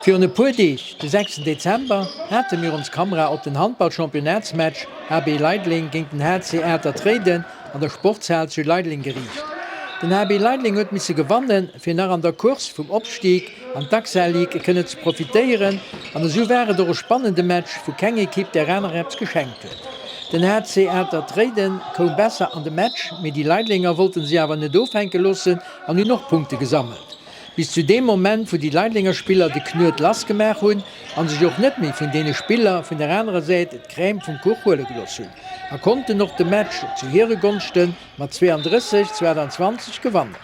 Virun e puer Deeg, de 6 Dezember, hate mir ons Kamera op den Handball-Championnatsmatch HB Leideleng géint den HC Atert Réiden an der Sportshal zu Leideleng geriicht. Den HB Leideleng huet misse gewannen, fir nach an der Course vum Opstig an d'AXA Ligue kënnen ze profitéieren an esou war et och e spannende Match, wou keng Ekipp där anerer eppes geschenkt huet. Den HC Atert Réiden koum besser an de Match, mee déi Leidelenger wollten sech awer net ofhänke loossen an hunn och Punkte gesammelt. Bis zu deem Moment, wou déi Leidelenger Spiller de Knuet lass gemaach hunn an sech och net méi vun deene Spiller vun der anerer Säit d'Crème vum Kuch huele gelooss hunn a konnten och de Match zu hire Gonschte mat 32 zu 28 gewannen.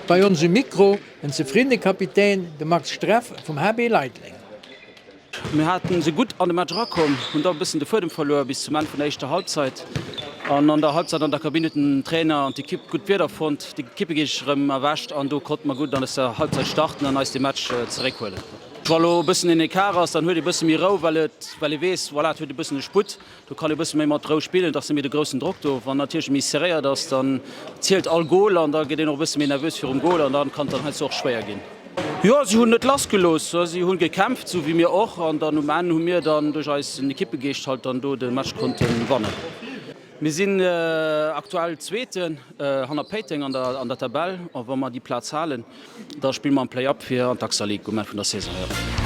Bei ons um Mikro en zefriddene Kapitän, de Max Streff vum HB Leideleng. Mir haten se gutt an de Match erakomm, hunn da e bëssen de Fuedem verluer bis zum Enn vun der éischter Halbzeit. An an der Halbzeit an der Kabinn huet den Trainer an d'Ekipp gutt Wierder fonnt, d'Ekippegeescht erëm erwächt an do konnte mer gutt an der Halbzeit starten an eis de Match zeréckhuelen. Wa lo e bëssen en Ecart ass, dann huet ee bësse méi Rou, well et well ee weess, voilà, et huet e bëssen e Sputt. Do kann ee bësse méi mat Rou spillen, et ass net méi de groussen Drock do. Wann natierlech méi serréiert ass, dann zielt all Gol an da gëtt een och e bësse méi nervös virum Gol an dann kann et dann heiansdo och schwéier ginn. Jo, si hunn net lassgelooss, si hunn gekämpft, esou wéi mir och an dann um Enn hu mir dann duerch eisen Ekippegeescht halt dann do de Match konnte wannen. Mir sinn aktuell Zweeten hanner Péiteng an der an der Tabell a wa mer déi Plaz halen, da spille mer am Play-up fir an d'Axa League um Enn vun der Saison, jo.